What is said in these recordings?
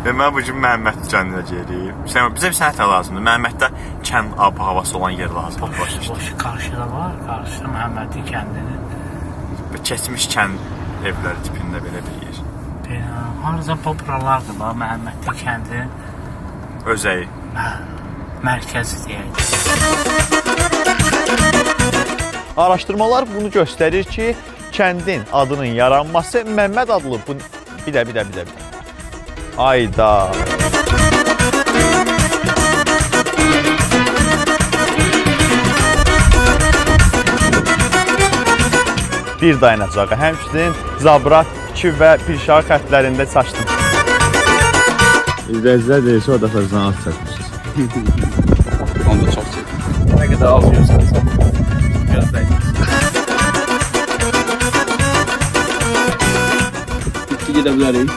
Deməli bu gün Məhəmməd kəndinə gedirik. Sən bizə bir sənət lazımdır. Məhəmməddə kənd ab-havası olan yer lazımdır. Başa düşdün? Boş qarşıda var. Qarşıda Məhəmmədli kəndinin. Keçmiş kənd evləri tipində belə bir yer. Belə, harada bu buralardır bax, Məhəmmədli kəndinin özəyi. Hə, mərkəzi deyək. Araşdırmalar bunu göstərir ki, kəndin adının yaranması Məmməd adlı bu bir də. Ayda. Bir dayanacağı, həmçinin Zabrat 2 və Pirşağı xəttlərində çaşdım. İzləyicilər deyir ki, o dəfə bizdən az çəkmişiz. Onu da çox çəkdim. Nə qədər az göstərsən, gözləyik. Bitti, gedə bilərik.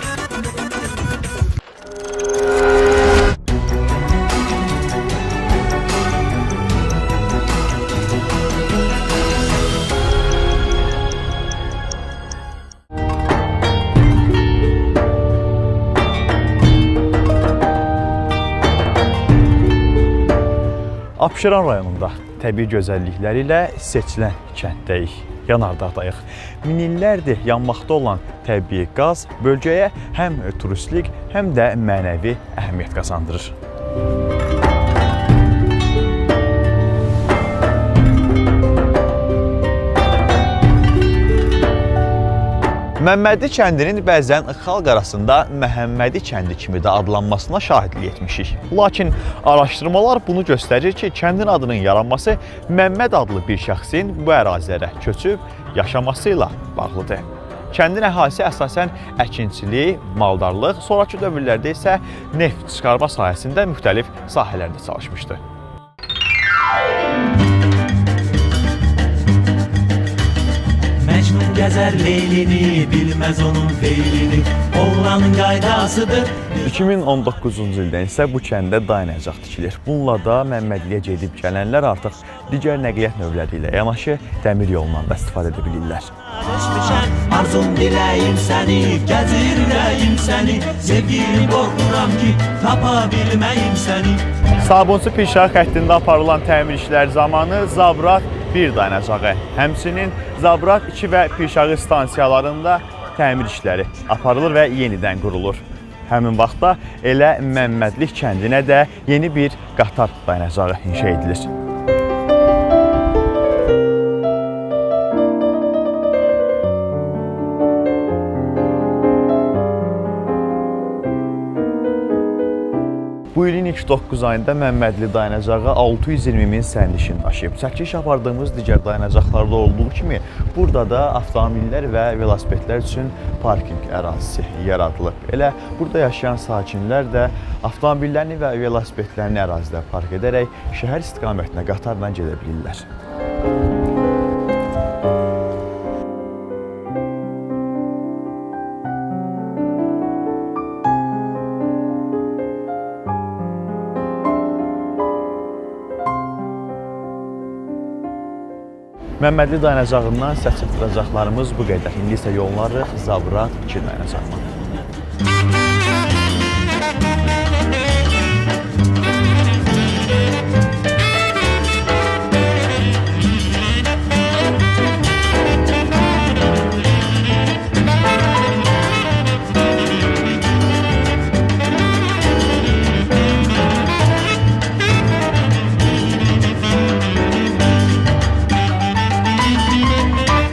Abşeron rayonunda təbii gözəllikləri ilə seçilən kənddəyik, Yanardağdayıq. Min illərdir yanmaqda olan təbii qaz bölgəyə həm turistlik, həm də mənəvi əhəmiyyət qazandırır. Məmmədli kəndinin bəzən xalq arasında Məhəmmədi kəndi kimi də adlanmasına şahidlik etmişik. Lakin araşdırmalar bunu göstərir ki, kəndin adının yaranması Məmməd adlı bir şəxsin bu ərazilərə köçüb yaşaması ilə bağlıdır. Kəndin əhalisi əsasən əkinçilik, maldarlıq, sonrakı dövrlərdə isə neft çıxarma sahəsində müxtəlif sahələrdə çalışmışdı. Mecnun gəzər Leylini, bilməz onun feylini, oğlanın qaydasıdır. 2019-cu ildən isə bu kəndə dayanacaq tikilir. Bununla da Məmmədliyə gedib gələnlər artıq digər nəqliyyat növləri ilə yanaşı dəmir yolundan da istifadə edə bilirlər. Arzum diləyim səni, gəzir ürəyim səni, sevgilim qorxuram ki, tapa bilməyim səni. Sabunçu Pirşağı xəttində aparılan təmir işləri zamanı Zabrat 1 dayanacağı, həmçinin Zabrat 2 və Pirşağı stansiyalarında təmir işləri aparılır və yenidən qurulur. Həmin vaxtda elə Məmmədlik kəndinə də yeni bir qatar dayanacağı inşa edilir. Bu ilin ilk 9 ayında Məmmədli dayanacağı 620 min sərnişin daşıyıb. Çəkiliş apardığımız digər dayanacaqlarda olduğu kimi burada da avtomobillər və velosipedlər üçün parkinq ərazisi yaradılıb. Elə burada yaşayan sakinlər də avtomobillərini və velosipedlərini ərazidə park edərək şəhər istiqamətinə qatarla gedə bilirlər. Məmmədli dayanacağından səs çatdıracaqlarımız bu qədər. İndi isə yollarıq Zabrat 2 dayanacağına.